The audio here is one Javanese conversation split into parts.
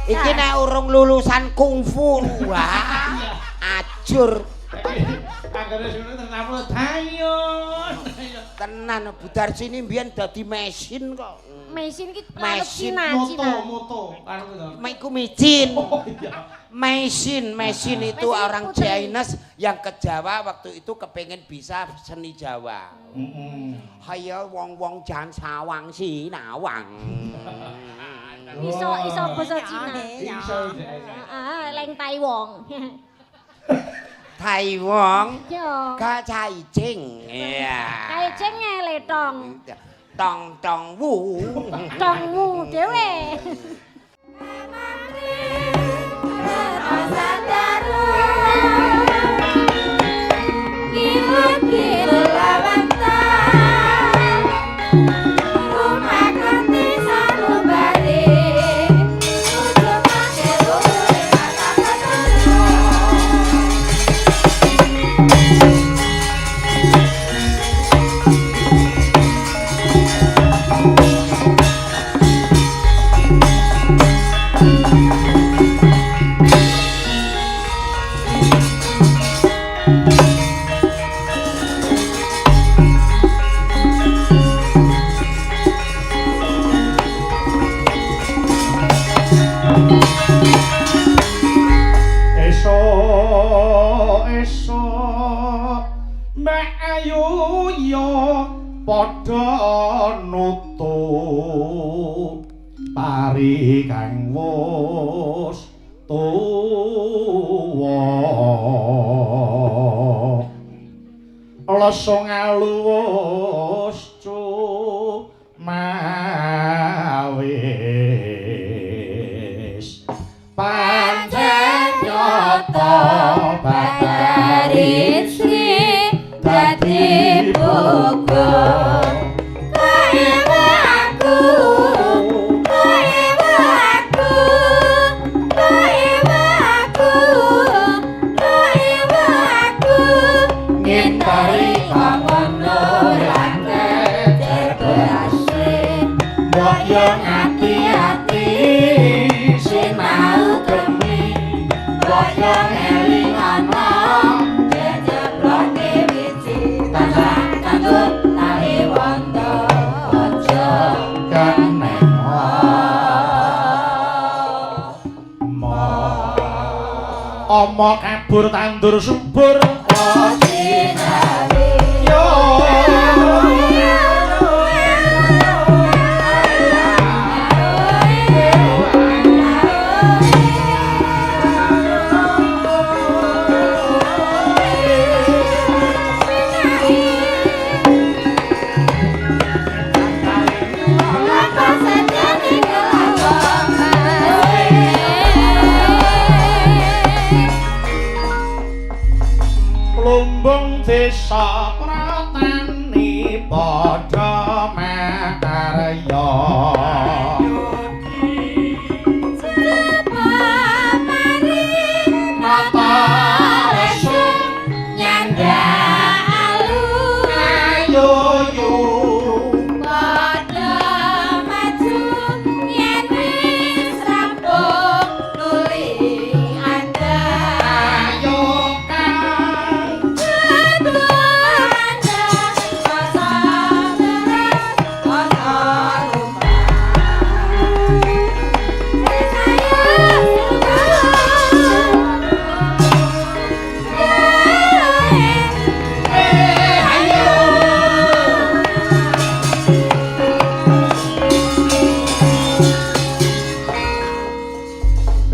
Iki nek urung lulusan kungfu, wah, ajur. Anggere sing tertamu tayon. Tenan Bu Darsini mbiyen dadi mesin kok. Mesin ki Mesin. Cina, Moto, Cina. Moto karo to. Iku micin. Oh iya. Mesin, mesin itu Mesin orang putri. Chinese yang ke Jawa waktu itu kepengen bisa seni Jawa. Heeh. Hayo wong-wong jan sawang sinawang. Iso iso basa Cina. Iso. Heeh, leng tai wong. Tai wong Yo. ka cai cing. Iya. Kae cenge letong. Tong tong wu. Tongmu dhewe. Esuk esuk Mbak Ayu yo padha nutup pari kang wis tuwa, lesung alus cumawis pancen nyata Batari Sri dadi buku. Aku, aku, aku, aku ngintari kawono lan kecer berase. Mbok yo ati-ati Sinau gemi, mbok yo eling ana jejebloke wiji tambah kanggo tali wondo aja keneng. Omo kabur tandur subur. Sinawi. Yo. Lumbung desa pratani padha makarya. Ayo yo. Ayo kang.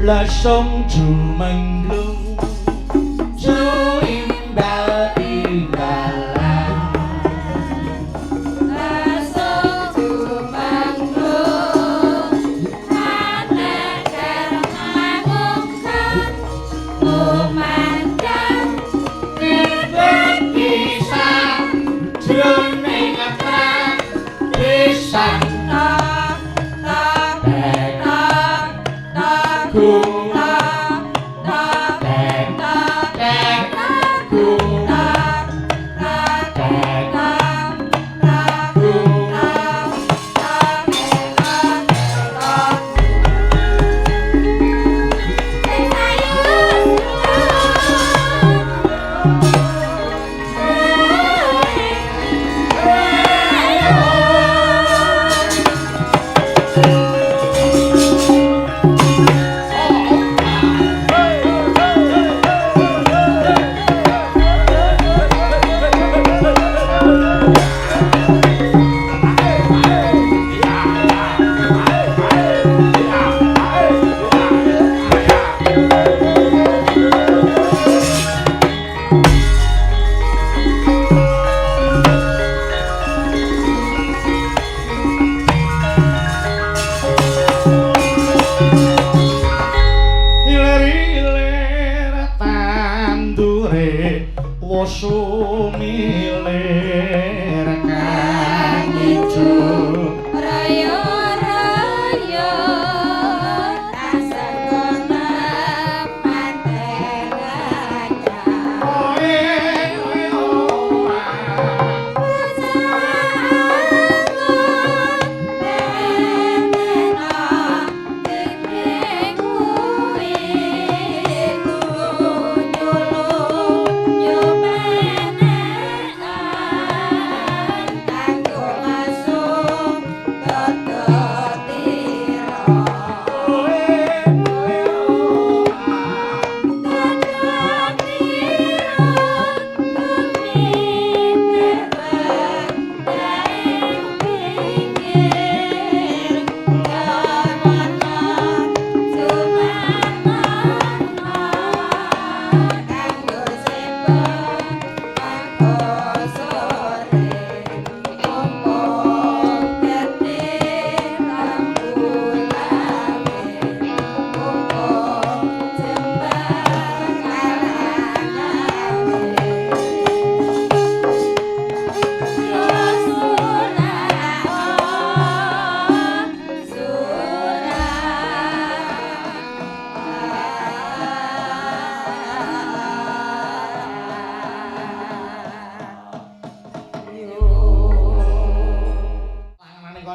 Lesung jumenglung juimbal imbalan. Jroning pisan gung.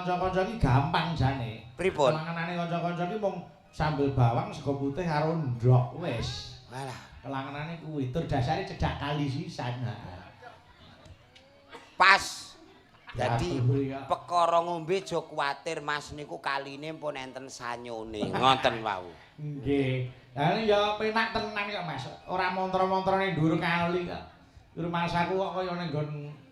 kanca-kanca iki gampang jane. Pripun? Kelangenane kanca-kanca iki mung sambel bawang, sego putih karo ndok wis. Walah, Kelangenane kuwi tur dasare cedhak kali sisan. Pas. Dadi Diaturi kok. Perkara ngombe aja kuwatir Mas, niku kaline pun enten sanyone. Ngoten wau. Nggih. Lah ya penak tenan kok Mas. Ora mantra-mantrane dhuwur kali kok. Rumangsaku kok kaya ning nggon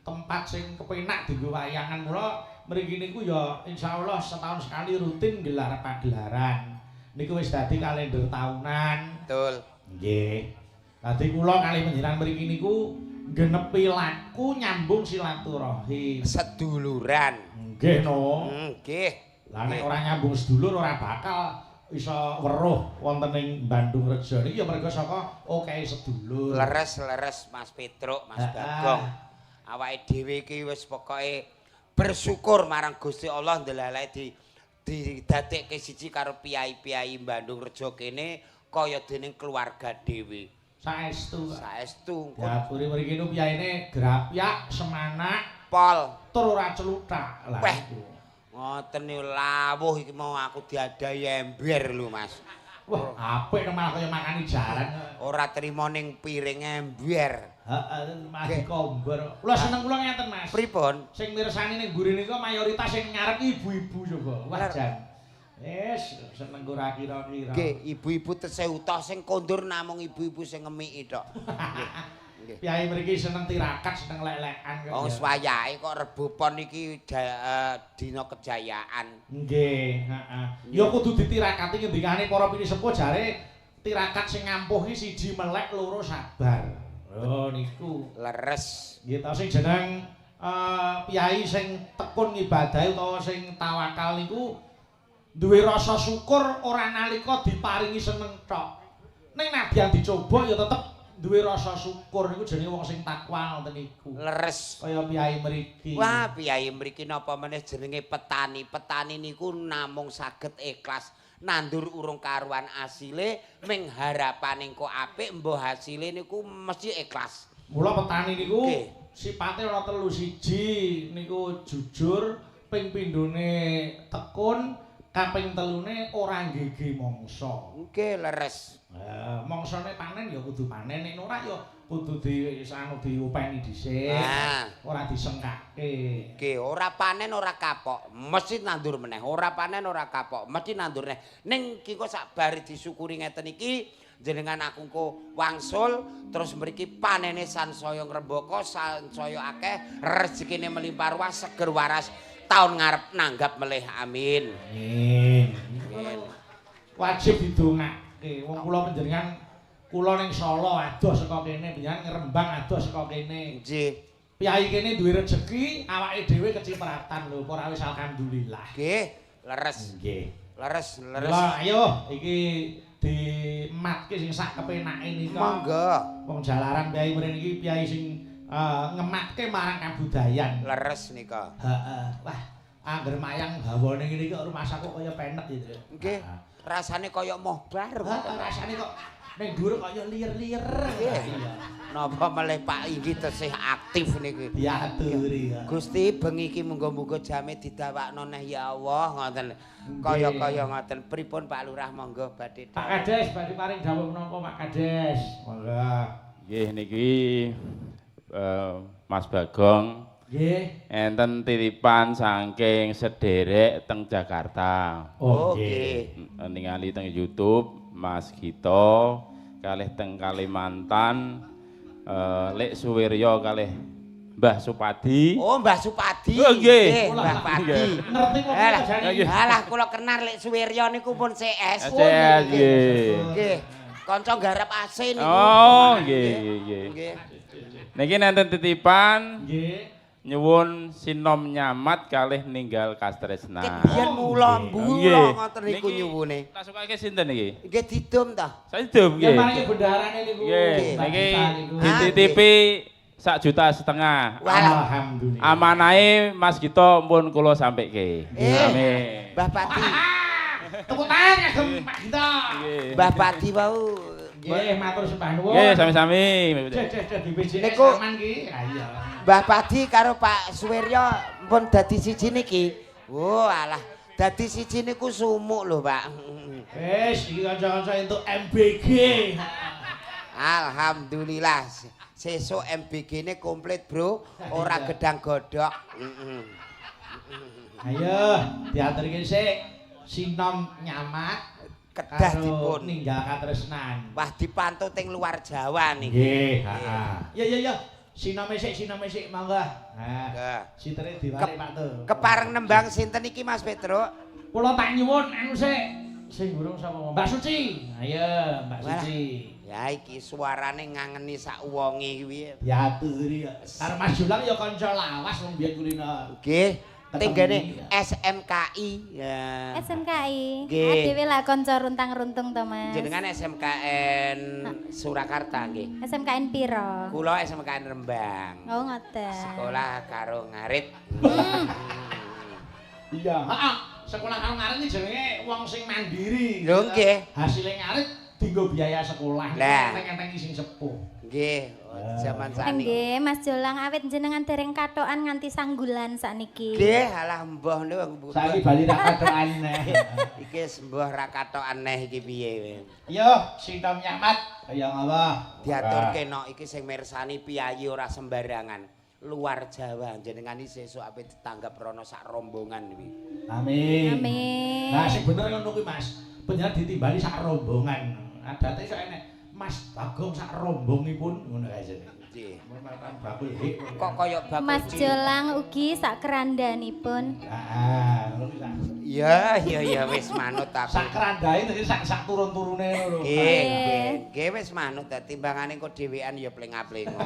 tempat sing kepenak dienggo wayangan. Mula mriki niku ya insyaallah setahun sekali rutin gelar pagelaran. Niku wis dadi kalender tahunan. Betul. Nggih. Dadi kula kali panjenengan mriki niku genepi laku nyambung silaturahim. Seduluran. Nggih no. Nggih. Lah nek ora nyambung sedulur ora bakal iso weruh wonten ing Bandung Rejo niki ya mergo saka okehe sedulur. Leres-leres Mas Petruk, Mas Ah, Bagong. Awake dhewe iki wis pokoke bersyukur marang Gusti Allah ndelalae didadekke siji karo piyai-piyai Bandung Rejo kene kaya dening keluarga dhewe. Saestu. Saestu. Diaturi mriki niku piyaine grapyak, semanak, pol. Tur ora celuthak. Lah Weh. niku. Ngoten niku lawuh iki mau aku diadahi ember lho Mas. Wah, apik malah kaya makani jaran. Ora trimo ning piring ember. Heeh, malah dikombor. Kula seneng kula ngeten Mas. Pripun? Sing mirsani ning mburi niku mayoritas sing ngarep ibu-ibu coba. Wah, jan. Wis seneng ora kira-kira. Nggih, ibu-ibu tesih utuh, sing kondur namung ibu-ibu sing ngemiki tok. Nggih. Nggih. Piyai mriki seneng tirakat, seneng lek-lekan kok. Wong wayahe kok Rebo Pon iki dina kejayaan. Nggih, heeh. Ya kudu ditirakati ngendikane para pinisepuh jare tirakat sing ngampuh iki siji melek, loro sabar. Oh niku. Leres. Nggih ta sing jeneng piyai sing tekun ngibadahi utawa sing tawakal niku duwe rasa syukur ora nalika diparingi seneng tok. Ning nadyan dicoba ya tetep duwe rasa syukur, niku jenenge wong sing takwa ngoten niku. Leres. Kaya piyai mriki. Wah, piyai mriki napa meneh jenenge petani. Petani niku namung saged ikhlas nandur urung karuan asile, ming harapane engko apik, mbuh hasile niku mesti ikhlas. Mula petani niku sipate ana telu, siji niku jujur, ping pindhone tekun, kaping telune ora nggege mangsa. Nggih, leres. Mangsane panen ya kudu panen, nek ora ya kudu di anu diopeni dhisik. Ora disengkake. Nggih, ora panen ora kapok, mesti nandur meneh. Ora panen ora kapok, mesti nandur meneh. Ning iki kok sak bare disyukuri ngeten iki, jenengan aku engko wangsul terus mriki panene sansaya ngrembaka, sansaya akeh, rezekine melimpah ruah, seger waras, taun ngarep nanggap melih. Amin. Amin. Amin. Wajib didongake. Wong kula panjenengan kula ning Solo adoh saka kene, panjenengan Ngrembang adoh saka kene. Nggih. Piyai kene duwe rejeki, awake dhewe kecipratan lho, ora wis alhamdulillah. Nggih, leres. Nggih. Leres, leres. Lah ayo iki dimatke sing sak kepenake nika. Monggo. Wong jalaran piyai mrene iki piyai sing ngematke marang kabudayan. Leres nika. Heeh. Wah, angger mayang hawane ngene iki kok rumasaku kaya penek gitu. Nggih. Rasane kaya moh bar. Heeh, rasane kok ning dhuwur kaya liyer-liyer. Nggih. Napa melih Pak inggih tesih aktif niki. Diaturi ya. Gusti bengi iki muga-muga jame didawakno neh ya Allah ngoten. Kaya-kaya ngoten. Pripun Pak Lurah monggo badhe. Pak Kades badhe paring dawuh menapa Pak Kades? Monggo. Nggih niki Mas Bagong. Nggih. Enten titipan saking sederek teng Jakarta. Oh, nggih. Ningali teng YouTube Mas Gito kalih teng Kalimantan Lek Suwiryo kalih Mbah Supadi. Oh, Mbah Supadi. Oh, nggih. Mbah Padi. Ngerti kok Alah, jane. alah kula kenal Lek Suwiryo niku pun CS. CS nggih. Nggih. Kanca garap AC niku. Oh, nggih nggih. Nggih. Niki nenten titipan Nggih. Nyuwun sinom nyamat kalih ninggal kastresna. Ket biyen mula mbula ngoten niku nyuwune. Tak sukake sinten niki? Nggih didum ta. Saya didum Ya nggih. maringi bendaharane niku. Nggih, Mbak niki Gita niku. dititipi 1,5 juta. Alhamdulillah. Amanahe Mas Gito pun kula sampeke. Amin. Mbah Pati. Tepuk tangan kagem Pak Gito. Nggih. Mbah Pati wau. Nggih, matur sembah nuwun. Nggih, sami-sami. Cek cek cek di BJS Niku- aman ki. Ha iya. Mbah Padi karo Pak Suwiryo pun dadi siji niki. Oh, alah. Dadi siji niku sumuk lho, Pak. Wis iki kanca-kanca entuk MBG. Alhamdulillah. Sesuk MBG-ne komplit, Bro. Ora gedang godhok. Heeh. Ayo diaturke sik sinom nyamat Kedah karo dipun ninggal katresnan. Wah, dipantau teng luar Jawa niki. Nggih, heeh. Ya ya ya. Sinome sik, sinome sik monggo. Ha. Nggih. Sitere diwalik Pak To. Kepareng nembang sinten iki Mas Petro? Kula tak nyuwun anu sik. Sing burung sapa? Mbak Suci. Ayo, Mbak Walah. Suci. Ya iki suarane ngangeni sak wonge kuwi. Diaturi ya. Karo Mas Julang ya kanca lawas wong biyen kulino. Nggih. Ketemu Tenggene ya. SMKI. Ya. SMKI. Nggih. Dhewe lah kanca runtang-runtung to, Mas. Jenengan SMKN Surakarta nggih. SMKN piro? Kula SMKN Rembang. Oh, ngoten. Sekolah karo ngarit. Iya, heeh. Sekolah karo ngarit iki jenenge wong sing mandiri. Lho nggih. Hasile ngarit dienggo biaya sekolah. Lah. Enteng-enteng sing sepuh. Nggih, jaman sakniki. Nggih, Mas Jolang awit jenengan dereng katokan nganti sanggulan sakniki. Nggih, alah mbah niku. Saiki bali ra katokan neh. Iki mbah ra katokan neh iki piye. Yo, sinom nyamat kaya ngapa? Diaturke nok iki sing mirsani piyayi ora sembarangan. Luar Jawa jenengan iki sesuk ape ditanggap rono sak rombongan kuwi. Amin. Amin. Nah, sing bener ngono kuwi, Mas. Panjenengan ditimbali sak rombongan. Adate sok enek Mas Bagong sak rombongipun ngono kae jenenge. Nggih. Matan bakul hik. Kok kaya bakul Mas Jolang ugi sak kerandanipun. Heeh, ngono kuwi sak. Iya, iya iya wis manut aku. Sak kerandae dadi sak sak turun-turune ngono lho. Nggih, nggih. Nggih wis manut dadi timbangane kok dhewean ya pleng-plengo.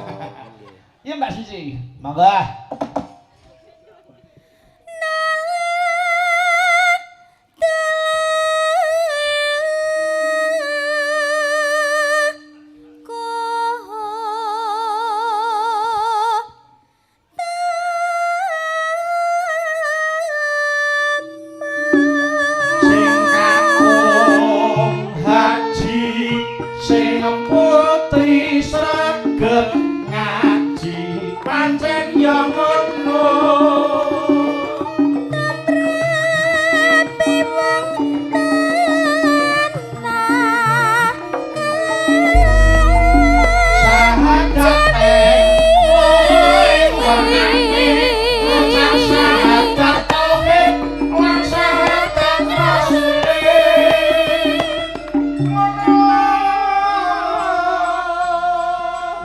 Iya Mbak Suci, monggo. Sing kakung haji, sing putri sregep ngaji, pancen ya ngono. Sahadate ing wernane ucap syahadat tauhid lan syahadat rasule.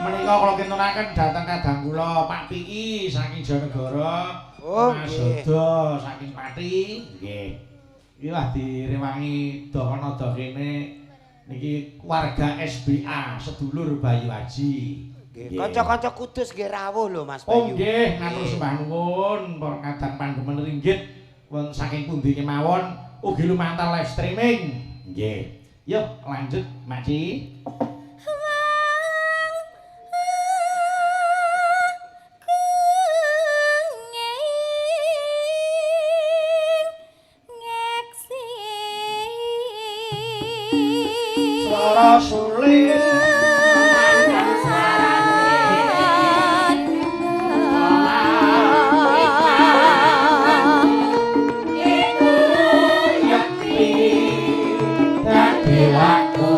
Menika kula kintunaken dhateng kadang kula Pak Piki saking Jonegoro, Oh, Mas nggih. Dodo saking Pati. Nggih. Iki lah direwangi dahana kene niki warga SBA sedulur Bayu Aji. Nggih, kanca-kanca Kudus nggih rawuh lho Mas Oh Bayu. nggih, matur sembah nuwun para kadang pandemen ringgit wonten saking pundi kemawon ugi lumantar live streaming. Nggih. Yuk lanjut Makci. Swara suling yekti dadi laku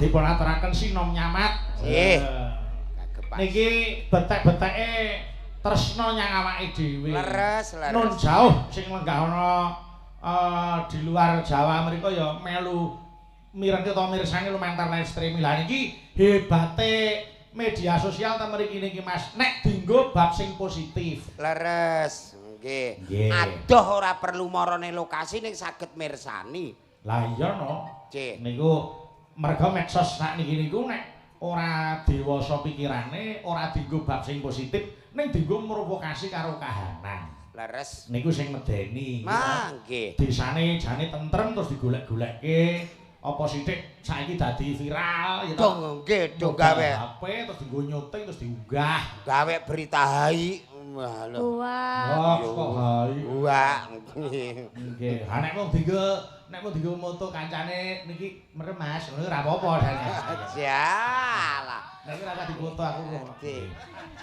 Dipun aturaken sinom nyamat. Nggih. Kagepas. Niki betek-beteke tresna nyang awake dhewe. Leres, leres. Nun jauh sing lenggah ana di luar Jawa mriku ya melu mirengke utawa mirsani lumantar live streaming. Lah niki hebate media sosial ta mriki niki Mas. Nek dienggo bab sing positif. Leres. Nggih. Nggih. Adoh ora perlu marane lokasi ning saged mirsani. Lah iya no. Nggih. Niku merga medsos sakniki niku nek ora dewasa pikirane, ora dienggo bab sing positif, ning dienggo mrovokasi karo kahanan. Leres. Niku sing medeni. Ma nggih. Desane jane tentrem terus digolek-golekke apa sithik saiki dadi viral ya toh. Dong nggih, dong gawe HP terus dienggo nyuting terus diunggah. Gawe berita hai. Wah lho. Wah. Wah, kok hai. Wah. Nggih. Nggih. Ha nek mung dienggo moto kancane niki merem Mas, ngono ora apa-apa jane. Jalah. Nek ora usah difoto aku kok. Nggih.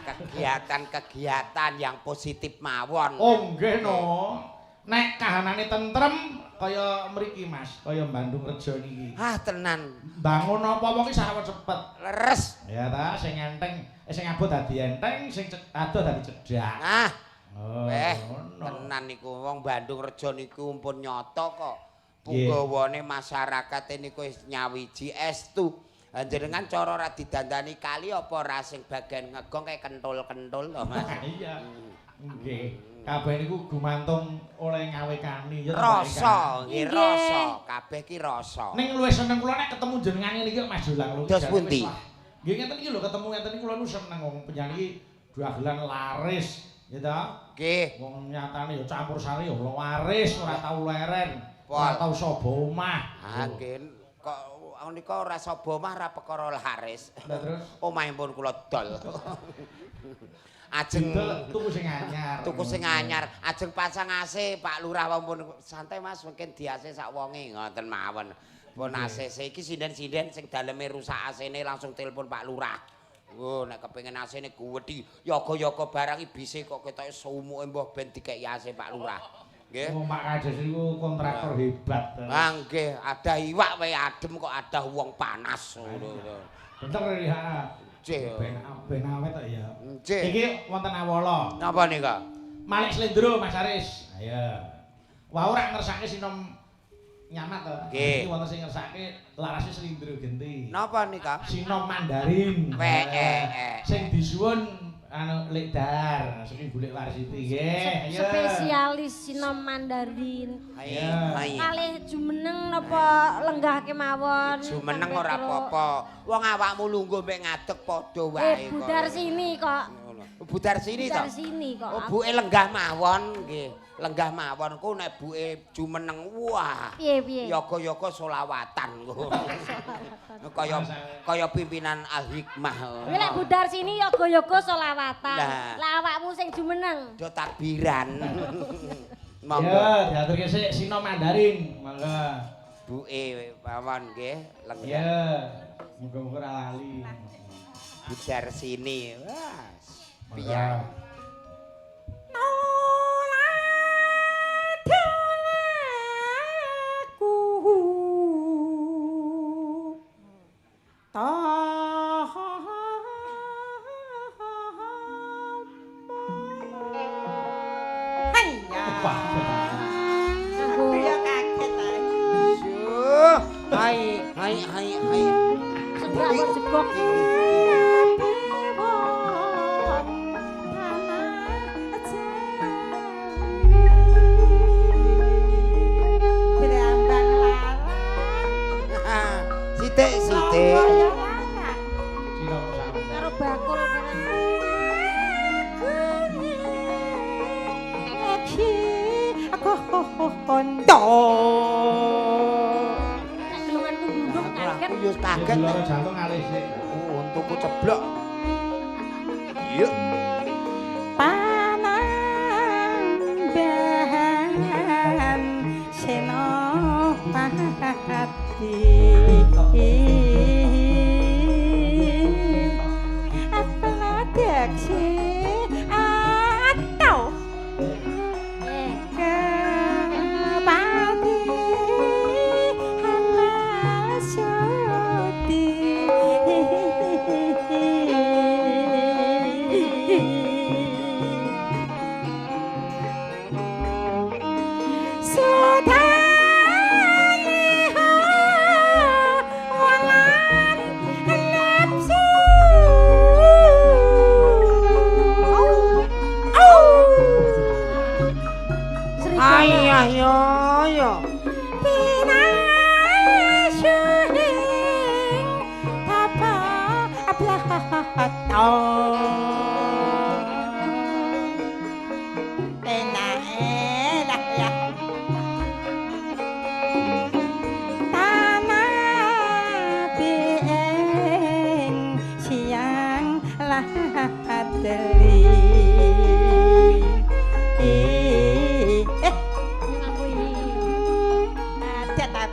Kegiatan-kegiatan yang positif mawon. Oh nggih no. Nek kahanane tentrem kaya mriki Mas, kaya Bandung Rejo niki. Ah tenan. Bangun apa-apa ki sawet cepet. Leres. Ya ta, sing enteng, sing abot dadi enteng, sing adoh dadi cedhak. Ah, Oh, ngono. tenan niku wong Bandung Rejo niku pun nyata kok. Punggawane masyarakate niku wis nyawiji estu. Jenengan cara ora didandani kali apa ora sing bagian ngegong kayak kentul-kentul to Mas. Iya. Nggih. Kabeh niku gumantung oleh ngawekani ya ta, Mbak Eka? Rasa, nggih rasa, kabeh ki rasa. Ning luwih seneng kula nek ketemu jenengan ngene iki Mas Jolang lho. Dos pundi? Nggih ngeten iki lho ketemu ngeten iki kula nu seneng wong penyanyi iki dagelan laris ya ta. Nggih. Wong nyatane ya campur sari ya laris ora tau leren, ora tau saba omah. Ah nggih kok nika ora saba omah ora perkara laris. Lah terus omahipun kula dol. Ajeng tuku sing anyar. Tuku sing anyar, ajeng pasang AC Pak Lurah pun santai Mas mungkin di AC sak wonge ngoten mawon. Pun AC iki sinden-sinden sing daleme rusak AC-ne langsung telepon Pak Lurah. Oh nek kepengin AC-ne guwedhi, yoga-yoga barang iki bise kok ketoke sumuke mbah ben dikeki AC Pak Lurah. Nggih. Wong Pak Kades niku kontraktor hebat. Ah nggih, ada iwak wae adem kok ada wong panas ngono. Bener ya. Ben awet tok ya. Iki wonten awala. Napa nika? Malik Slendro Mas Aris. Ayo. Wah ora ngersake sinom nyamat to. Iki wonten sing ngersake larase Slendro genti. Napa nika? Sinom Mandarin. Sing disuwun anu Lekdar, sing golek Warsiti nggih. Ayo. Spesialis sinom Mandarin. Kalih jumeneng napa lenggah kemawon? Jumeneng ora apa-apa. Wong awakmu lungguh mek ngadeg padha wae kok. Budar sini kok. Budar sini to? Budar sini kok. Oh, buke lenggah mawon nggih. Lenggah mawon ku nek buke jumeneng wah. Piye-piye? Yoga-yoga solawatan kok. Kaya pimpinan Al Hikmah. Kuwi lek budar sini yoga-yoga solawatan. Lah awakmu sing jumeneng do takbiran. Monggo. Ya, diaturke sik Sinom Mandarin. Monggo. Buke mawon nggih lenggah. Ya. Muga-muga ora lali. Budar sini. Wah. Piye? Hai hai hai hai. Sebelah jegok. Sithik-sithik. Karo bakul barang. Nek gelunganku gundung kaget. Aku yo kaget. Loro jantung ngalih sik. Oh, untuku ceblok. Yuk. Panambahan Senopati Apeladeksi atau Kepati Hamasudi.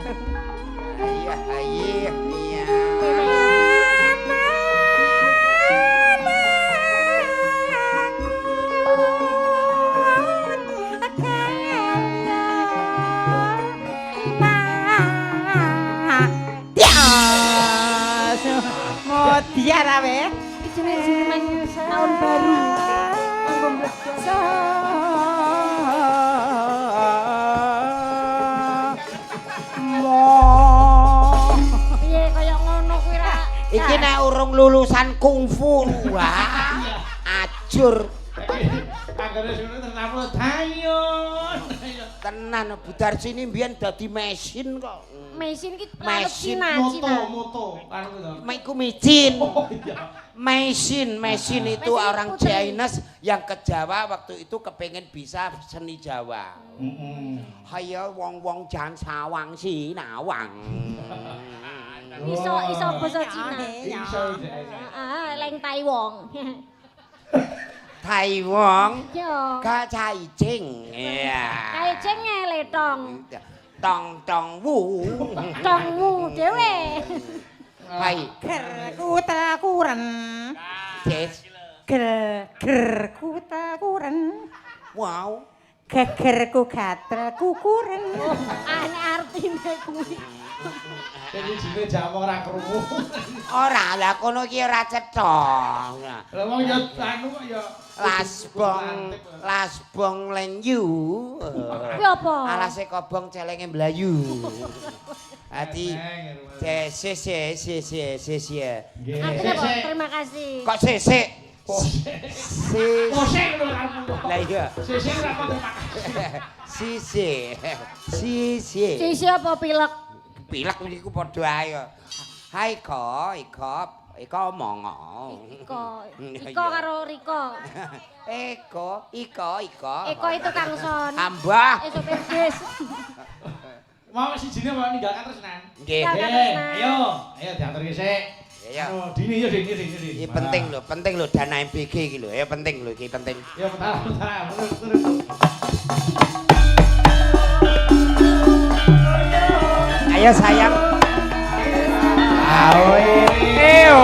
Iya, iya, iya. Modiar awe. Iki jeneng tahun baru. Manggung bledok. Piye kaya ngono kuwi ra? Iki nek urung lulusan kungfu, wah. Ajur. Anggere sing terus tayun. Tenan Budarsini mbiyen dadi mesin kok. Mesin iki planet Mesin, Cina, Moto, Cina. moto, anu to. Iku micin. Oh iya. Mesin, mesin itu Mesin orang putri. Chinese yang ke Jawa waktu itu kepengen bisa seni Jawa. Heeh. Haya wong-wong jan sawang sinawang. Iso iso basa Cina. Iso. Heeh, leng Taiwong. Taiwong Yo. ka cai cing. Iya. Kae cenge letong. Tong tong wu. Tongmu dhewe. Hai, Ger kutakuren. Des. Ger ger kutakuren. Wow. Gegerku gatel kukuren. Aneh artine kuwi. Jadi jenenge Jawa ora krungu. Ora lah kono iki ora cetha. Lah wong ya anu kok ya Lasbong, lasbong lenyu. Kuwi apa? Alase kobong celenge mlayu. Adi se se se se se se. Nggih. Artine apa? Terima kasih. Kok sesek? Si Kosek lho karepmu. Lah iya. Sesek ora kok terima kasih. Sisi. Sisi. Sisi apa pilek? Pilek niku padha ae. Hai ko, iko, iko omong. Iko. Iko karo Riko. Eko, iko, iko. Eko itu Kang Son. Ambah. Sopir bis. Mau sijine mau ninggalkan tresnan. Nggih. Ninggalkan tresnan. Ayo, ayo diaturke sik. Ayo. Anu, Dini yo Dini Dini Dini. Iki penting lho, penting lho dana MBG iki lho. Ya penting lho iki penting. Ya bentar, bentar, terus terus. Ayo sayang. Awe. Eo.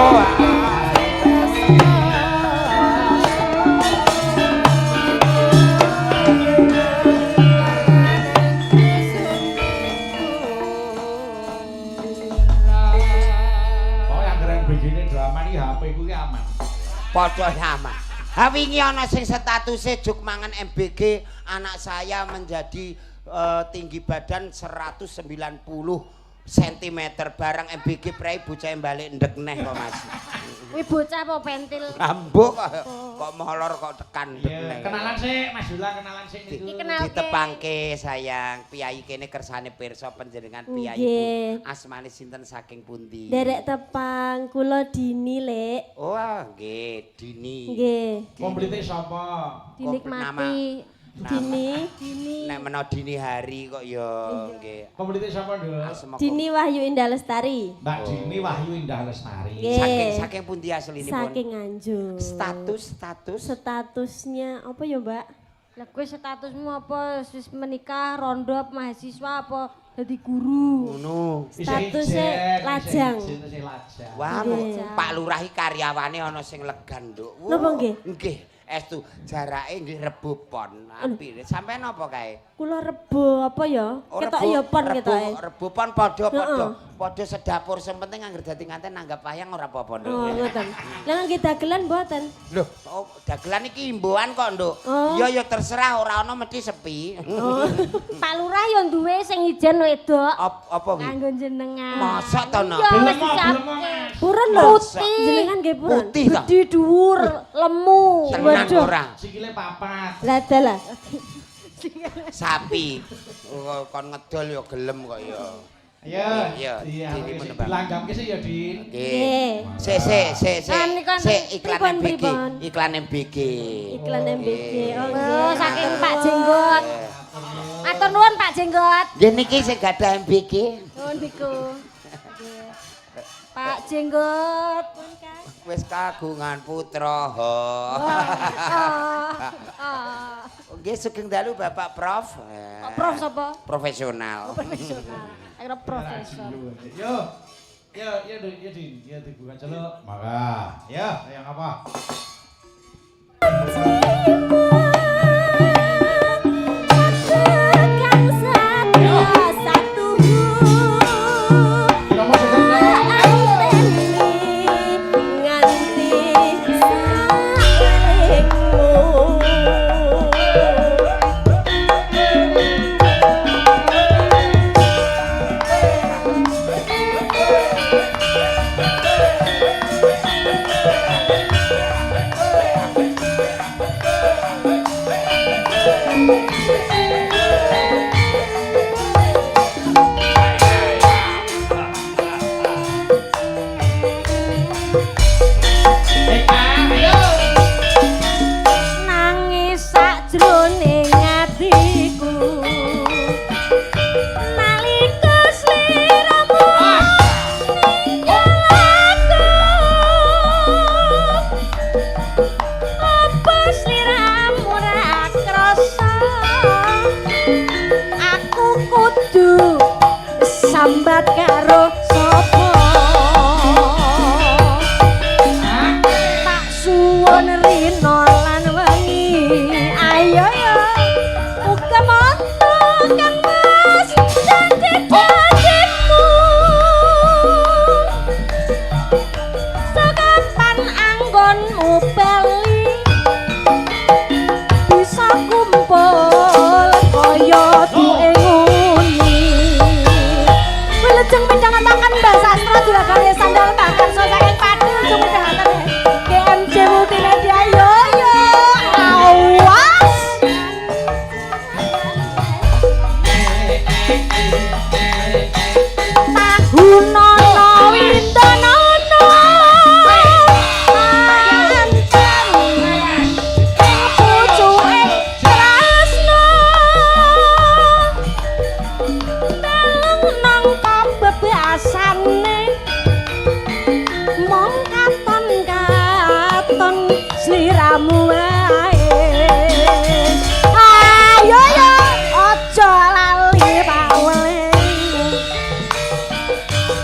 Oh, yang keren begini drama iki HP ku ki aman. Padha sama. Ha wingi ana sing statuse juk mangan MBG, anak saya menjadi tinggi badan 190 cm barang MBG prei bocah balik ndek neh kok Mas. Kuwi bocah apa pentil? Rambut kok molor kok tekan ndek neh. Kenalan sik Mas Dula, kenalan sik niku. Iki kenalke. Ditepangke sayang, piyai kene kersane pirsa panjenengan piyai Nggih. asmane sinten saking pundi? Derek tepang kula Dini, Lek. Oh, nggih, Dini. Nggih. Komplite sapa? Dinikmati. Dini. Dini. Nek mena dini hari kok ya nggih. Komplite sapa, Nduk? Asma Dini Wahyu Indah Lestari. Mbak Dini Wahyu Indah Lestari. Nggih. Saking saking pundi aslinipun? Saking Nganjuk. Status status Statusnya apa ya, Mbak? Lah kowe statusmu apa? Wis menikah, rondo, mahasiswa apa dadi guru? ngono. Statusnya lajang. Statusnya lajang. Wah, Nggih. Pak Lurah iki karyawane ana sing legan, Nduk. Wah, Napa nggih? Nggih, estu jarake nggih Rebo Pon. Apik. Sampeyan apa kae? Kula Rebo apa ya? Oh, Ketok ya pon ketoke. Rebo Pon padha padha Heeh. padha sedapur sing penting anggere dadi nganten nanggap wayang ora apa-apa, Nduk. Oh, ngoten. Lah nggih dagelan mboten? Loh, oh, dagelan iki imboan kok, Nduk. Oh. Iya ya terserah ora ana mesti sepi. Oh. Pak Lurah ya duwe sing ijen wedok. Apa kuwi? Kanggo jenengan. Mosok to, Nok? Iya, wis Gelem, gelem, disiapke. Mas. Purun lho. Putih. Jenengan nggih purun. Putih ta? Gedhi dhuwur, lemu. Tenan Waduh. ora? Sikile papat. Lah dalah. Sapi. Oh, kon ngedol ya gelem kok ya. Ayo. Iya, Iya, Dini menebak. Dilanggamke sik ya, Din. Nggih. Sik sik sik sik. Kan niku Sik iklan pripun, MBG, pripun? iklan MBG. Iklan MBG. Oh, Oh, nggih. saking Pak Jenggot. Matur nuwun Pak Jenggot. Nggih niki sing gadah MBG. Oh niku. Pak Jenggot. Pun Kang. Wis kagungan putra. Ah. Nggih sugeng dalu Bapak Prof. Kok Prof sapa? Profesional. Profesional. Akhirnya profesor. Yo. Yo, yo, yo, Din, yo dibuka celuk. Maka, ya, yang apa? Kang satu Nomor sing Nganti saelingmu. Nangis sakjroning atiku nalika sliramu ninggal aku, apa sliramu ora krasa aku kudu sambat karo sapa? Tak suwun rina lan wengi, ayo yo uga mata kang mas janji-janjimu, sekapan anggonmu bali bisa kumpul kaya duwe nguni. Wilujeng midhangetaken Mbah Sastra juragane sandal Mbah Karso saking Pati ujung midhangetaken GMJ Multimedia yo yo awas. Tahunono windonono pancen ing pucuke tresno telung nang kabebasane mong katon katon sliramu wae. Ayo yo aja lali pawelingmu,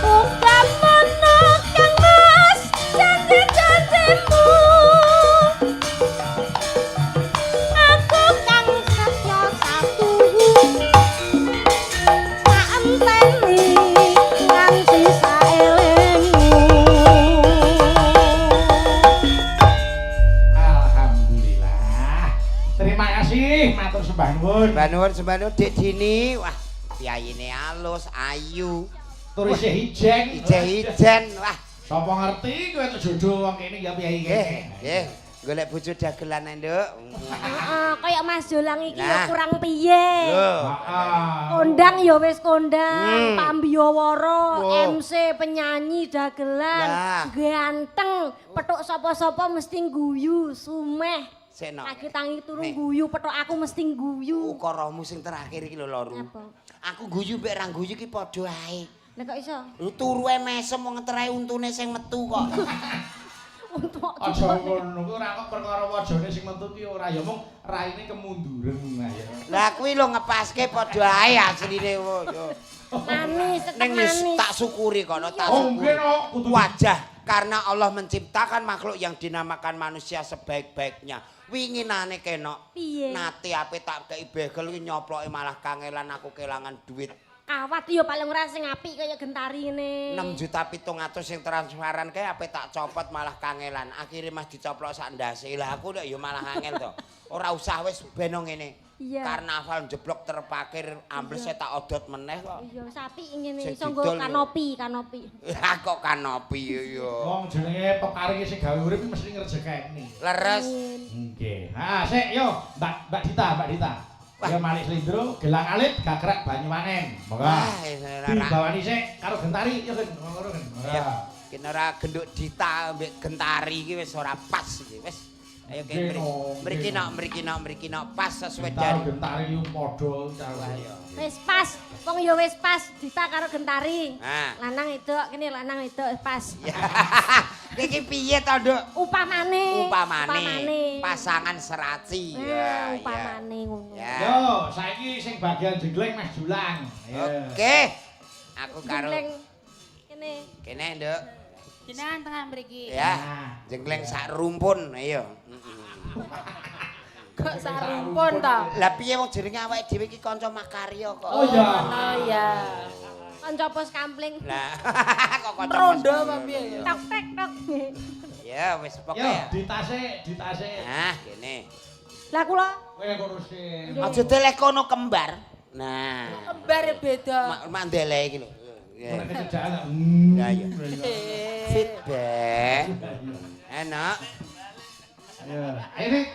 uga mono kang mas janji-janjimu, aku kang setya satuhu tak enteni nganti saelingmu. Alhamdulillah. Terima kasih, matur sembah nuwun. Sembah nuwun, sembah nuwun Dik Dini. Wah, piyayine alus, ayu, Tur isih ijen. ijen-ijen. Wah, Sapa ngerti kowe entuk jodoh wong kene ya piye iki. nggih, nggih. Golek bojo dagelan ae, Nduk. Heeh, kaya Mas Jolang iki ya Nah. kurang piye. Lho. Heeh. Kondang ya wis kondang, pambiyawara, Wow. MC, penyanyi, dagelan, Lah. ganteng, petuk sapa-sapa mesti guyu, sumeh. Sik no. Lagi tangi turu Nek. guyu, petuk aku mesti guyu. Ukaramu sing terakhir iki lho, Loru. Apa? Aku guyu mbek ra guyu ki padha ae. Lah kok iso? Lu turu ae mesem wong ngeterai untune sing metu kok. Untuk Aja ngono kuwi ora kok perkara wajane sing metu ki ora ya mung raine kemunduren nah ya. Lah kuwi lho ngepaske padha ae asline wo yo. Manis, tetep Ning wis manis. tak syukuri kono tak Oh nggih syukuri. no kudu Wajah karena Allah menciptakan makhluk yang dinamakan manusia sebaik-baiknya. Winginane kena Piye? nate ape tak kei begel kuwi nyoploke malah kangelan aku kelangan duit Kawat yo paling ora sing apik kaya gentari ngene. 6.700.000 sing transferan kae ape tak copot malah kangelan. Akhire Mas dicoplok sak ndase. Lah aku nek ya malah angel to. Ora usah wis beno ngene. Iya. Karnaval jeblok terpakir ambles tak odot meneh kok. Iya, wis apik ngene Sing iso nggo didol yo. kanopi, kanopi. Lah kok kanopi yo. Wong jenenge peparinge sing gawe urip iki mesti ngrejekeni. Leres. Nggih. Ha, sik yo Mbak Dita, Mbak Dita. Wah. Ya Malik Slindro, Gelang Alit, Gagrak Banyuwangen. Monggo. Wah, ora Dibawani sik karo Gentari yo Gen, ngono Gen. Ya, kene ora genduk Dita mbek Gentari iki wis ora pas iki wis. Ayo kene mriki nok, mriki nok, mriki nok pas sesuai Dari dari. Gentari iki padha karo. Wis pas, wong ya wis pas Dita karo Gentari. Nah. Lanang wedok kene lanang wedok wis pas. Iki piye to, Nduk? Upamane. Upamane pasangan seraci. Nah, Ya, ya. upamane ngono. Ya. Yo, saiki sing bagian jegleng Mas Julang. Ayo. Oke. Aku karo Jengleng kene. kene, Nduk. Jenengan tengah mriki. Ya. Nah. Jengleng sak rumpun, ayo. Kok sak rumpun to? Lah piye wong jenenge awake dhewe iki kanca makarya kok. Oh iya. Oh iya. Kanca pos kampling. Lah, kok kanca. Rondo apa piye ya? Tok tek tok. Ya wis pokoke. Yo, ditase, ditase. Nah, kene. Lah kula Kowe kono sing. Aja deleh kono kembar. Nah. Kembar beda. Mandele iki lho. Ya. Nek kecedakan. Ya iya. Feedback. Enak. Ayo, ayo Dik.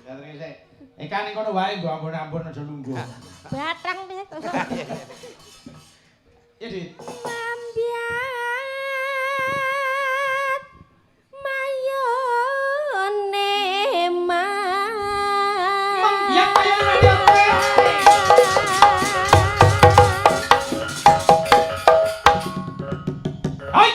Diaturke sik. Eka ning kono wae nggo ampun-ampun aja lungguh. batang piye. Ya, Dit. Mambiat mayone Mambiat mayone. Hai.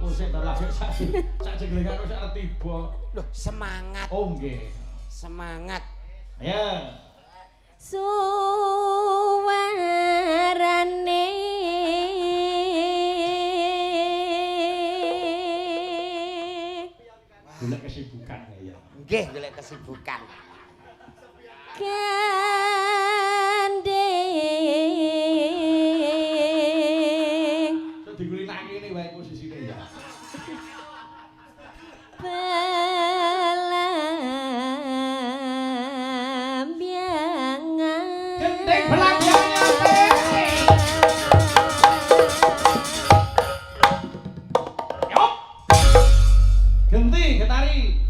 Oh, sik to lagi sak sak jenglengan kok sak tiba. Loh, semangat, Oh, nggih. semangat. Ayo. Suwarane Golek kesibukan ya. Nggih, golek kesibukan. Gandeng Sok digulinake ngene wae posisine ya. Belambiangan. Gendeng belambiangan. Yop. Genti getari.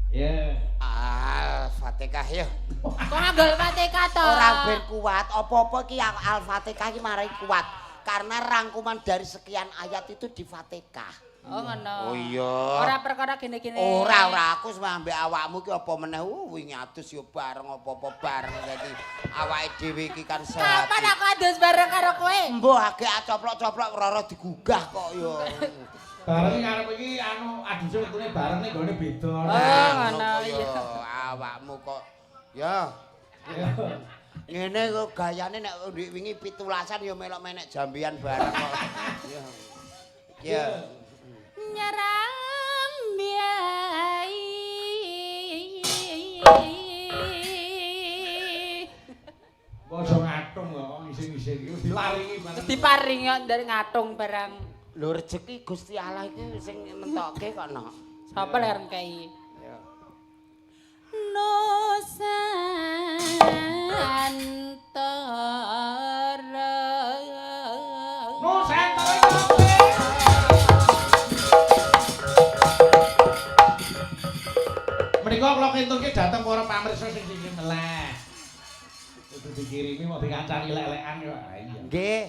Ya. Al-Fatihah yo. Kok nganggo Al-Fatihah to? Ora ben kuat, apa-apa iki Al-Fatihah iki marai kuat. Karena rangkuman dari sekian ayat itu di Fatihah. Oh ngono. Oh iya. Ora perkara gene-gene. Ora ora aku wis ambek awakmu ki apa meneh wingi adus yo bareng apa-apa bareng dadi awake dhewe iki kan sehat. Kapan aku adus bareng karo kowe? Mbah agek coplok-coplok roro digugah kok yo. Bareng ngarep iki anu aduse wektune bareng ning gone beda. Oh, ngono iya. Awakmu kok ya. Ngene kok gayane nek ndek wingi 17-an ya melok menek jambian bareng kok. Ya. Ya. Nyeram biai. Aja ngatung kok ngising-ngising iki wis dilaringi bareng. Terus diparingi kok ndek ngatung barang. Lho rejeki Gusti Allah iki sing nentokke kok nok. Sapa lek arep kei? Ya. Nusantara. Nusantara. Menika kula kintunke dhateng para pamirsa sing sing meleh. Kudu dikirimi mau dikancani lek-lekan kok. Ha iya. Nggih.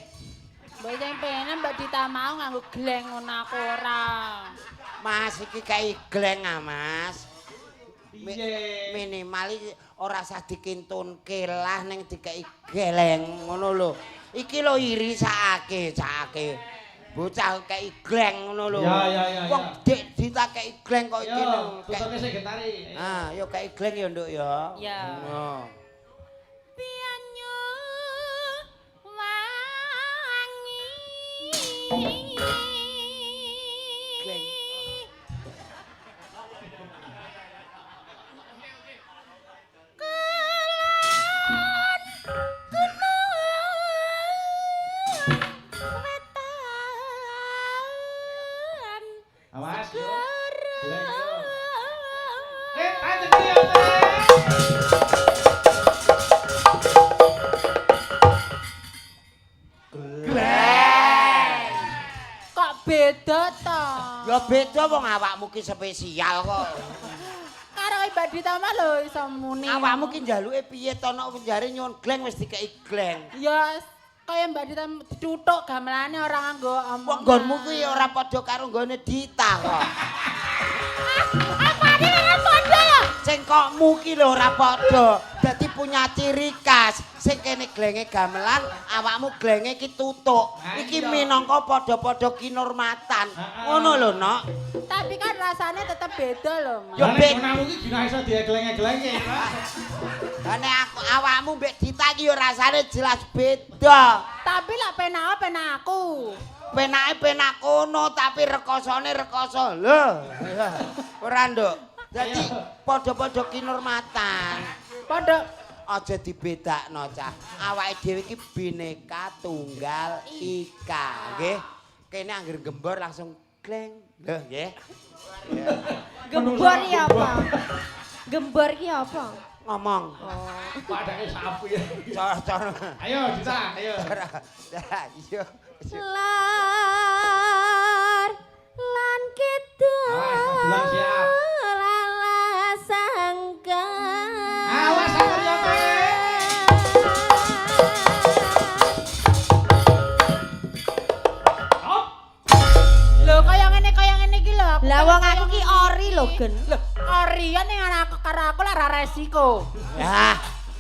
Mbok sing pengen Mbak Dita mau nganggo gleng ngono aku ora. Mas iki kei gleng ah, Mas. Piye? Minimal iki ora usah dikintunke lah ning dikei geleng ngono lho. Iki lho iri sakake, sakake. Bocah kei gleng ngono lho. Ya, ya, ya, Wong ya. Dik Dita kei gleng kok iki Yo, lho. tuturke sing getari. Ah, yo kei gleng ya, Nduk ya. Ya. Ngono. Pianyu wangi. Gleng. Kulon gunung wetan. Awas yo. Segara. Gleng yo. Eh, tanjen yo. Kok beda to? Ya beda wong awakmu ki spesial kok. Karo Mbak Dita mah lho iso muni. Awakmu ki njaluke piye to nek jare nyuwun gleng wis dikei gleng. Ya Kaya Mbak Dita ditutuk gamelane ora nganggo omongan. Wong nggonmu kuwi ora padha karo nggone Dita kok. Apane ora padha lho? Cengkokmu ki lho ora padha. Dadi punya ciri khas. Sing kene glenge gamelan, awakmu glenge ki tutuk. Iki minangka padha-padha kinurmatan. Ngono lho, Nok. Tapi kan rasanya tetep beda lho, Mas. Yo, Lah nek Ben. ngono iki gina iso diegleng-eglengke. Lah nek aku awakmu mbek Dita ki yo rasane jelas beda. Tapi lak penake penak aku. Penake penak kono tapi rekosone rekoso. Lho. Ora, Nduk. Dadi padha-padha kinurmatan. Padha Aja dibedakno, Cah. Awake dhewe iki bineka tunggal ika, nggih. Kene angger gembor langsung gleng. Lho, nggih. Gembor ki apa? Gembor ki apa? Ngomong. Padake sapi. Cara-cara. Ayo Dita, ayo. Cara. Iya. Lar lan kidul. Awas, Mas Dulang siap. Lala sangka. Awas aku ya, Pe. Hop. Lho kaya ngene iki lho. Aku Lah wong kaya aku ki ngene ori lho, iki. Gen. Lho, ori ya ning aku karo aku lah ora resiko. Ah.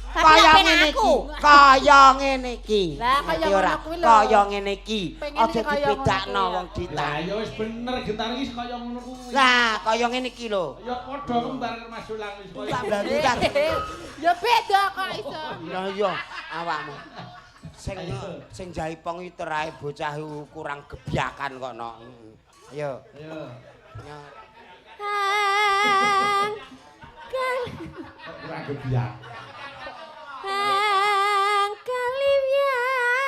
Tapi Kaya lak penak ngene iki, aku. kaya ngene iki. Lah, kaya Ngerti ora? ngono kuwi lho. Kaya ngene iki. Pengen Aja iki kaya ngono dibedakno kuwi ya. wong Dita. Lah ya wis bener gentar iki kaya ngono kuwi. Lah, kaya ngene iki lho. Ya padha kembar karo Mas Dulang wis kaya. Tak blanjutan. Ya beda kok iso. Lah iya, awakmu. Sing sing jaipong iki terae bocah iku kurang gebyakan kok no. Ayo. Ayo. Ya. Hang kal Kurang gebyak. hang kaliwiat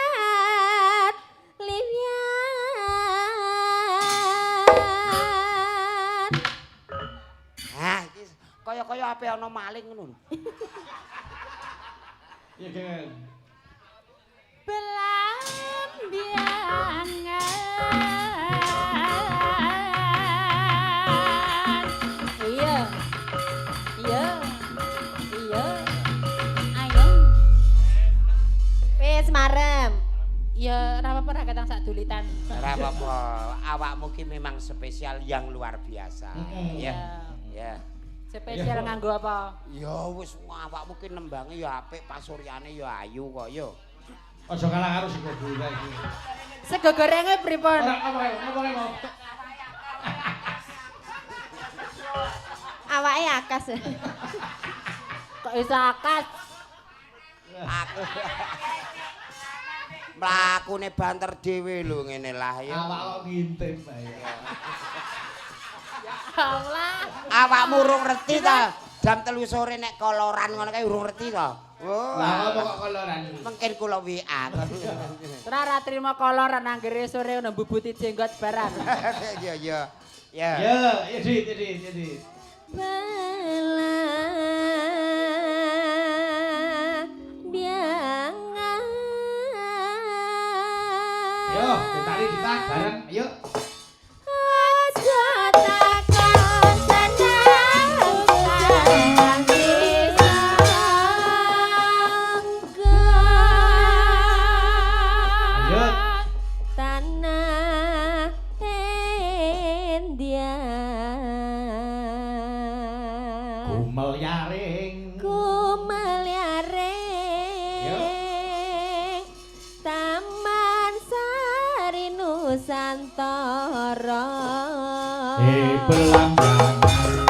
liwiat. Hah, iki kaya-kaya ape ana maling ngono lho. Iya, Gen. Belambiangan. Iya. Iya. Iya. Ayo. Wis marem. Ya ora apa-apa ra ketang sak dulitan. Ora apa-apa, awakmu ki memang spesial yang luar biasa. Ya. Ya. Spesial nganggo apa? Ya wis awakmu ki nembange ya apik, pasuryane ya ayu kok ya. Aja kalah karo sego goreng iki. Sego gorenge pripun? Ora apa kae, apa kae mau. Awake akas. Kok iso akas? Aku mlakune banter dhewe lho ngene lah ya. Awak kok ngintip ae. Allah. Awakmu urung ngerti ta? Jam 3 sore nek koloran ngono kae urung ngerti ta? Lah Wah. apa kok koloran? Mungkin kula WA. Ora ora trimo koloran anggere sore ngono mbubuti jenggot barang. Iya iya. Ya. Ya, ya Dit, ya Dit, ya Dit. Belambiangan. Ayo, ditari Dita bareng. Ayo. Aja takon seneng udan disangga. Lanjut. Tanah India. Gumel yaring. Kumelyaring Taman Sari Nusantara. Eh, belambangan.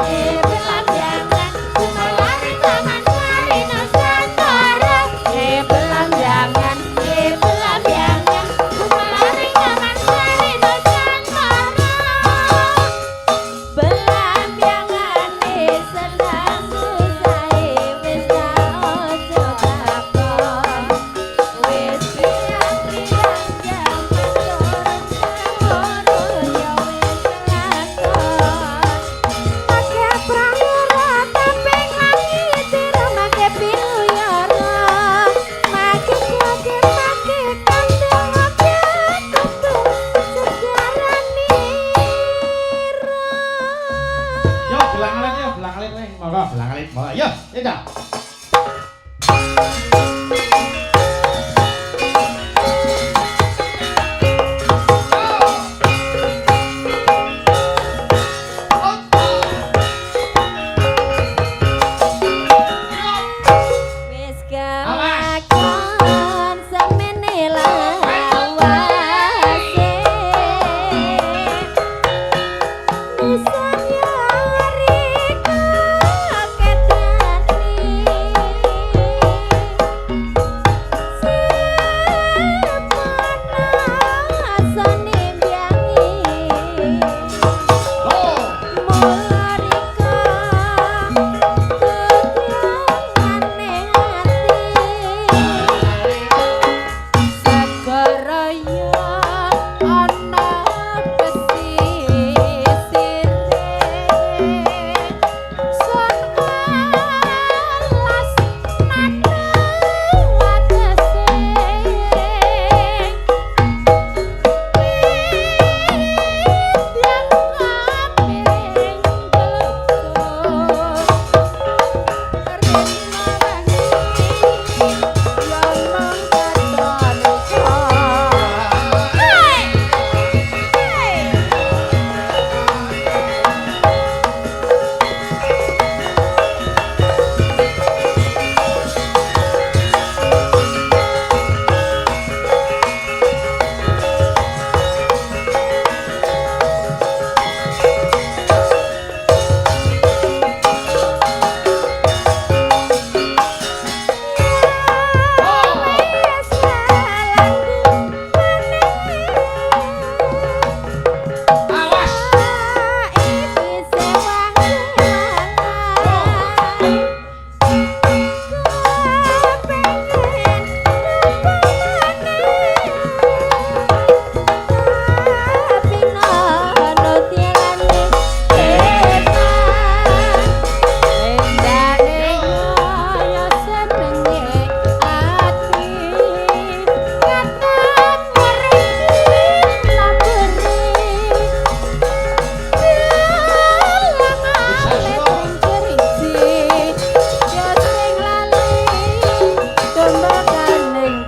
Eh, belambangan, kumelyaring Taman Sari Nusantara. Eh, belambangan, eh, belambangan, kumelyaring Taman Sari Nusantara. Belambiangane seneng susahe wis ta aja takon. Wis pirang-pirang jaman turun temurun ya wis lakon.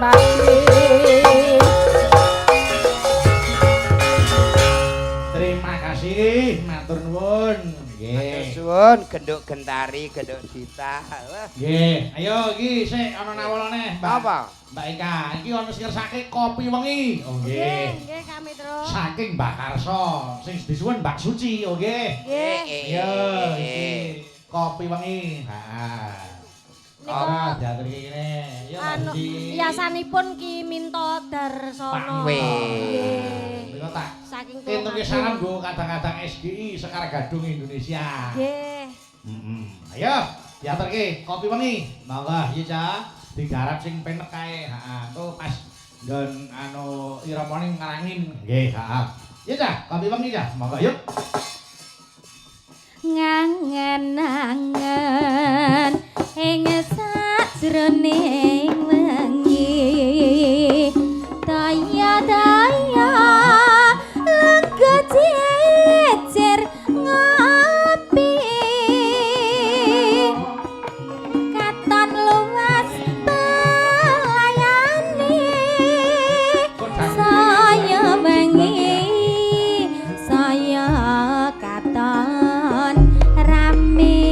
pati. Terima kasih, matur nuwun. Matur Nggih. suwun genduk gentari, genduk Dita. Wah. Nggih, ayo iki sik ana nawala neh, Mbak. Apa? Mbak Eka, iki ana sing ngersake kopi wengi. Oh Nggih, nggih. nggih kami terus. Saking Mbak Karso, sing disuwun Mbak Suci, oh nggih. Nggih. Iya, iki kopi wengi. Heeh. Nika Ora diaturke kene. Iya, Mbak anu Suci. yasanipun Ki Minto Darsono. Weh. Nggih. Nika tak Saking entuke Tulungagung. salam nggo kadang-kadang SGI Sekar Gadung Indonesia. Nggih. Heeh. Ayo, diaturke kopi wengi. Monggo iki Cak, digarap sing penek kae. Heeh, engko pas nggon anu iramane ngarangin. Nggih, heeh. Iya Cak, kopi wengi Cak. Monggo yuk. Ngangen-angen ing sajroning wengi daya-daya lega jejer ngopi katon luas pelayane saya wengi saya katon rame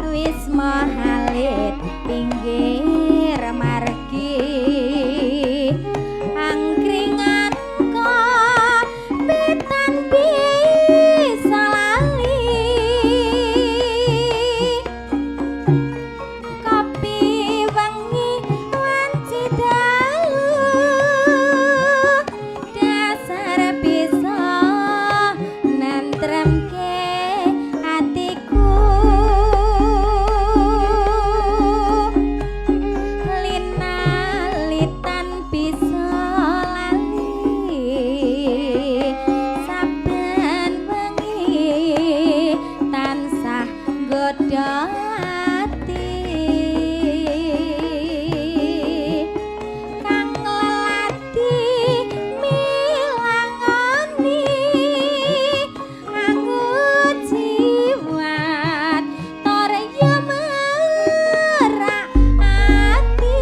Wisma Halit pinggir margi angkringan kopitan bisa lali kopi wengi wanci dalu dasar bisa nentremke atiku linalitan bisa lali saben wengi tansah nggodha ati kang lelati milangoni aku jiwat tor ya merak ati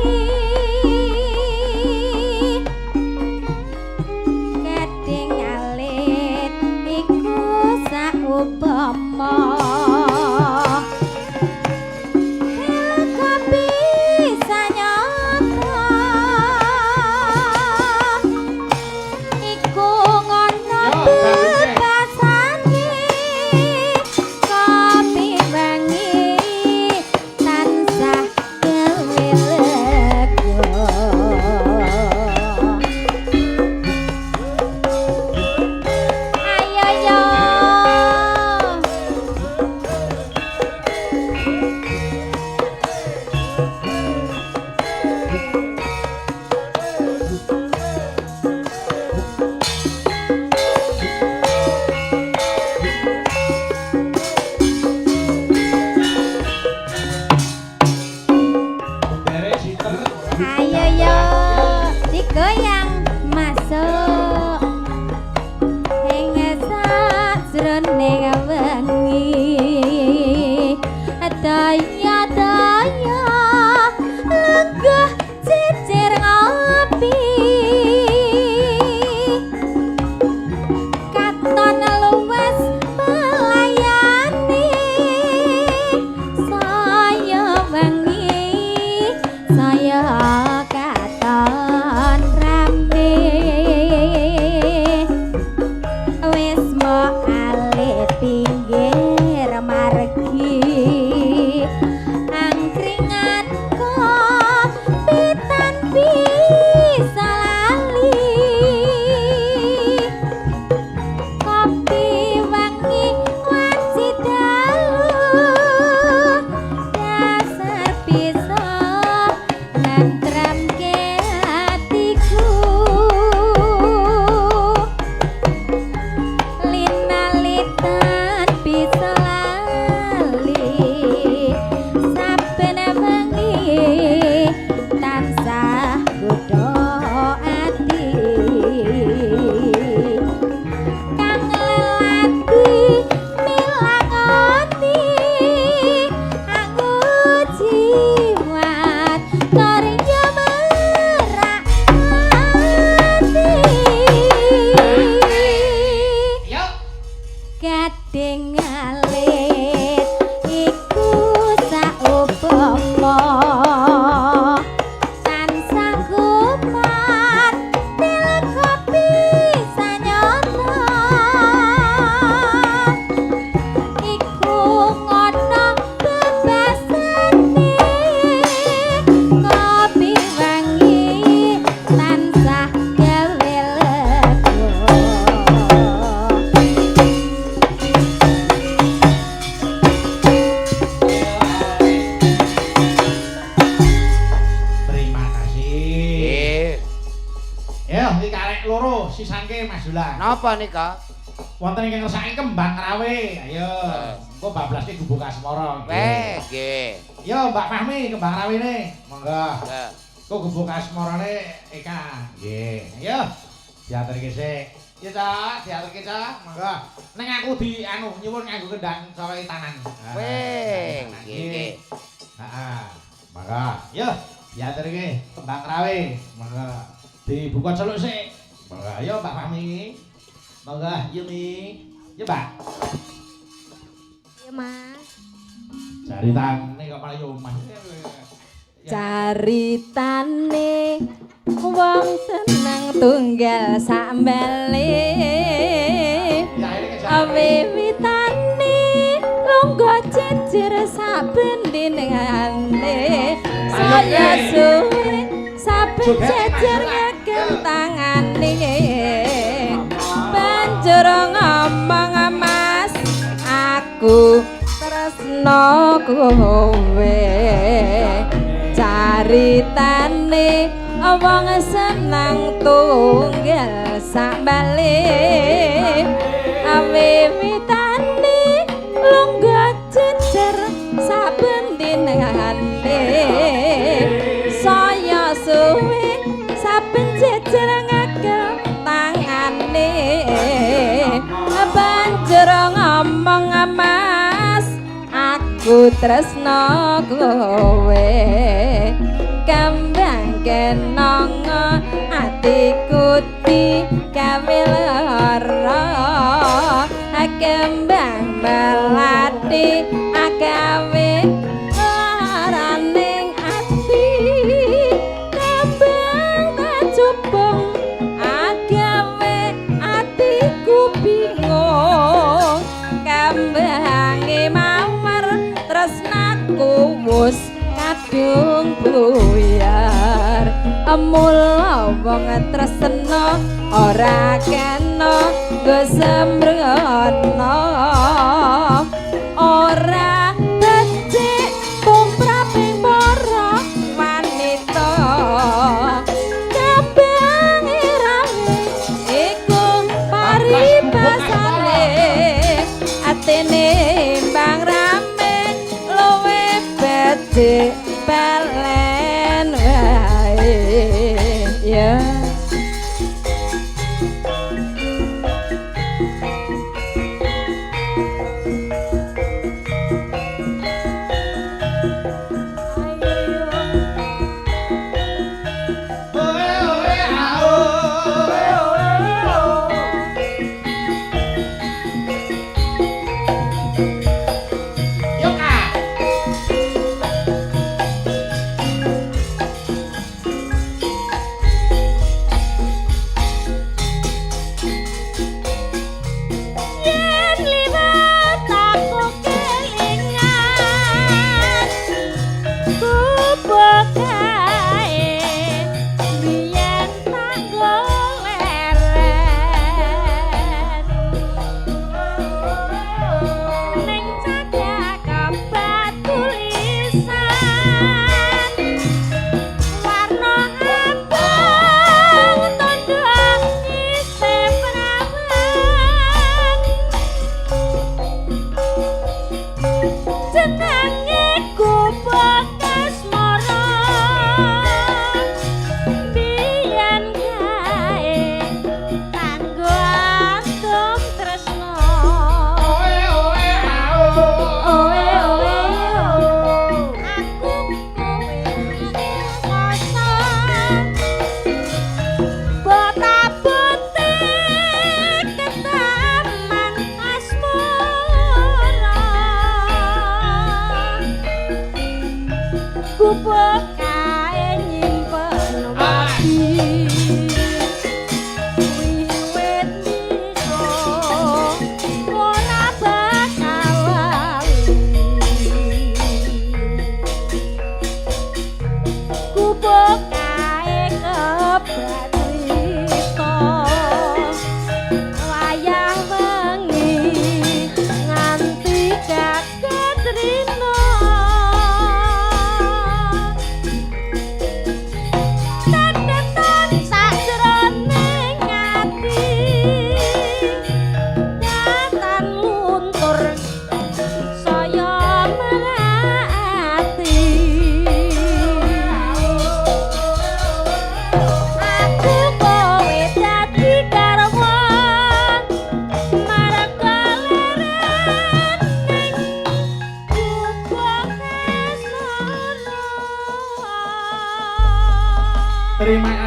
keding alit iku saupama kopi sanyata iku ngono Yo, Mbak bebasane kopi wengi tansah gawe lega. Ayo yo. Derek siter. Ayo yo digoyang masuk ing sajroning wengi daya-daya lenggah jejer ngopi katon luwes pelayane saya wengi saya katon rame. dipisanke Mas Dula. Napa nika? Wonten ingkang ngersake kembang rawe. Ayo. Engko bablaske gubuk asmara. Weh, nggih. Yo Mbak Fahmi kembang rawene. Monggo. Nggih. Engko gubuk asmarane Eka. Nggih. Ayo diaturke sik. Ya Cak, diaturke Cak. Monggo. Ning aku di anu nyuwun nganggo kendang cara tanan. Weh, nggih nggih. Heeh. Monggo. Yo diaturke kembang rawe. Monggo. Dibuka celuk sik. Monggo. Ayo Mbak Fahmi. Monggo, Yumi. Yo Mbak. Iya, Mas. Caritane kok malah yo Mas. Caritane wong seneng tunggal sambale. Wiwitane lungguh jejer saben dinane. Saya suwe saben jejer ngagem tangane. Banjur ngomong Mas, aku tresno kowe. Caritane wong seneng tunggal sambale. Wiwitane lungguh jejer saben dinane. Saya suwe saben jejer ngagem tangane. Banjur ngomong Mas, aku tresno kowe. Kembang kenanga atiku digawe lara. Kembang melati agawe laraning ati. Kembang kacubung agawe atiku bingung. Kembange mawar tresnaku wis kadung buyar. Mula wong tresna ora kena nggo sembrono. Ora becik tumraping para wanita. Kembange rawe iku paribasane. Atine mbang rame luwe becik balen wae. Ya. Sakjroning ati. Terima